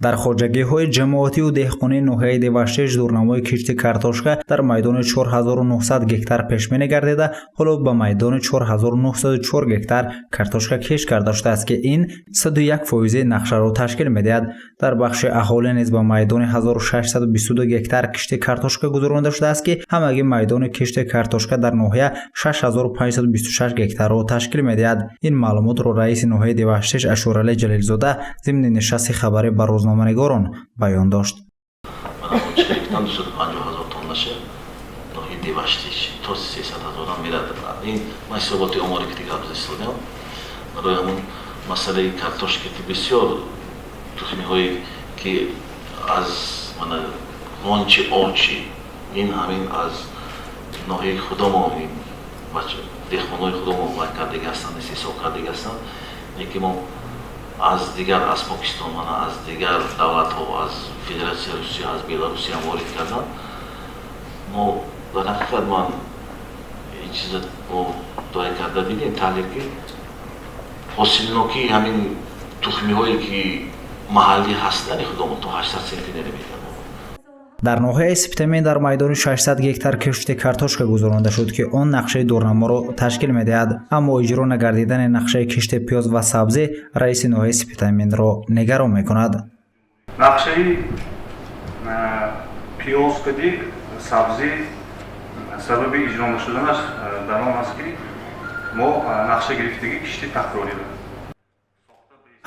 Дар хоҷагиҳои ҷамоативу деҳқонии ноҳияи Деваштич дурнамои кишти картошка дар майдони 4900 гектар пешбинӣ гардида, ҳоло ба майдони 4904 гектар картошка кишт карда шудааст, ки ин 101 фоизи нақшаро ташкил медиҳад. Дар бахши аҳолӣ низ ба майдони 1622 гектар кишти картошка гузаронида шудааст, ки ҳамагӣ майдони кишти картошка дар ноҳия 6526 гектарро ташкил медиҳад. Ин маълумотро раиси ноҳияи Деваштич Ашуралӣ Ҷалилзода зимни нишасти хабарӣ ба рӯзноманигорон баён дошт. 250 000 тоннаша ноҳияи Деваштич то 300 ҳазорам мерад. Ин ман ҳисоботи оморе ки гап застодам. Барои ҳамун масъалаи картошка, ки бисёр тухмиҳое ки аз мана ғончи орчи, ин ҳамин аз ноҳияи худомон, деҳқонҳои худомон вай кардагӣ ҳастанд, истеҳсол кардагӣ ҳастанд. Лекин мо аз дигар, аз Покистон, мана аз дигар давлатҳо, аз Федератсияи Русия, аз Беларусия ворид кардан. Мо дар ҳақиқат ман ин чиза дуай карда дидем, таҳлил, ки ҳосилнокии ҳамин тухмиҳое ки маҳаллӣ ҳастани худомон то 800 центнер метавонад. Дар ноҳияи Спитамен дар майдони 600 гектар кишти картошка гузаронида шуд, ки он нақшаи дурнаморо ташкил медиҳад. Аммо иҷро нагардидани нақшаи кишти пиёз ва сабзӣ раиси ноҳияи Спитаменро нигарон мекунад. Нақшаи пиёз кади сабзӣ сабаби иҷро нашуданаш дар он аст, ки мо нақша гирифтагӣ кишти такрорӣ.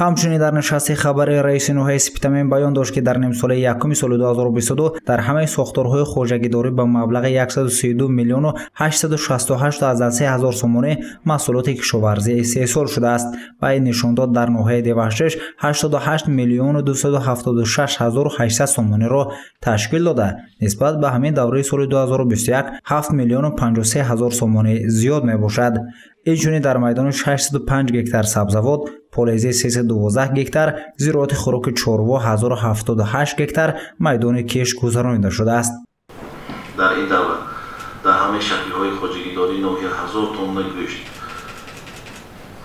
Ҳамчунин дар нишасти хабари раиси ноҳияи Спитамен баён дошт, ки дар нимсолаи якуми соли 2022 дар ҳамаи сохторҳои хоҷагидорӣ ба маблағи 132 миллиону 868 ҳазор сомонӣ маҳсулоти кишоварзӣ истеҳсол шудааст ва ин нишондод дар ноҳияи Деваштич 88 миллиону 276 ҳазору 800 сомониро ташкил дода, нисбат ба ҳамин давраи соли 2021 7 миллиону 53 ҳазор сомонӣ зиёд мебошад. Инчунин дар майдони 605 гектар сабзавот, полезӣ 312 гектар, зироати хӯроки чорво 1078 гектар майдони кишт гузаронида шудааст. Дар ин давра дар ҳамаи шаклҳои хоҷагидории ноҳия 1000 тонна гӯшт,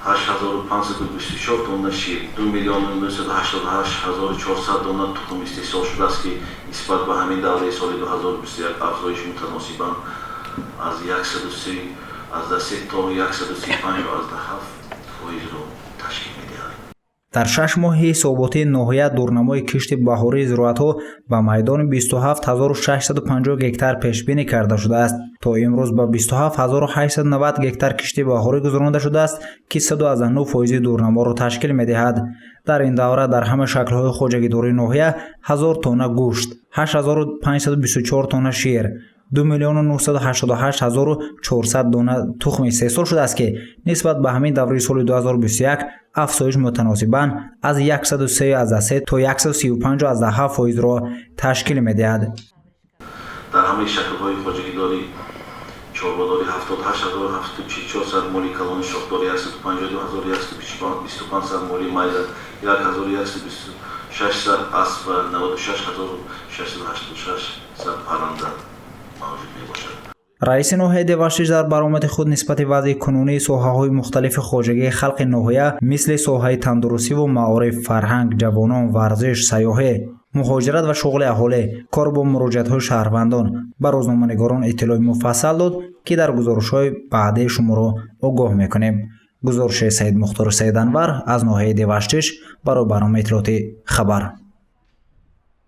8524 тонна шир, 2 миллиону 988 ҳазору 400 дона тухм истеҳсол шудааст, ки нисбат ба ҳамин давраи соли 2021 афзоиш мутаносибан аз 103,3 то 135,7 фоизро ташкил медиҳад. Дар 6 моҳи ҳисоботии ноҳия дурнамои кишти баҳории зироатҳо ба майдони 27 650 гектар пешбинӣ карда шудааст. То имрӯз ба 27 890 гектар кишти баҳорӣ гузаронида шудааст, ки 109 фоизи дурнаморо ташкил медиҳад. Дар ин давра дар ҳама шаклҳои хоҷагидории ноҳия 1000 тонна гӯшт, 8524 тонна шир, 2 миллиону 988 ҳазору 400 дона тухм истеҳсол шудааст, ки нисбат ба ҳамин давраи соли 2021 афзоиш мутаносибан аз 103,3 то 135,7 фоизро ташкил медиҳад. Дар ҳамаи шаклҳои хоҷагидорӣ чорводорӣ 78 744 сар моли калони шохдорӣ, 152 125 сар моли майда, 1126 сар асп ва 96 686 сар парранда мавҷуд мебошад. Раиси ноҳияи Деваштич дар баромади худ нисбати вазъи кунунии соҳаҳои мухталифи хоҷагии халқи ноҳия, мисли соҳаи тандурустиву маориф, фарҳанг, ҷавонон, варзиш, сайёҳӣ, муҳоҷират ва шуғли аҳолӣ, кор бо муроҷиатҳои шаҳрвандон ба рӯзноманигорон иттилои муфассал дод, ки дар гузоришҳои баъдии шуморо огоҳ мекунем. Гузориши Саидмухтору Саиданвар аз ноҳияи Деваштич барои барномаи иттилоотии «Хабар».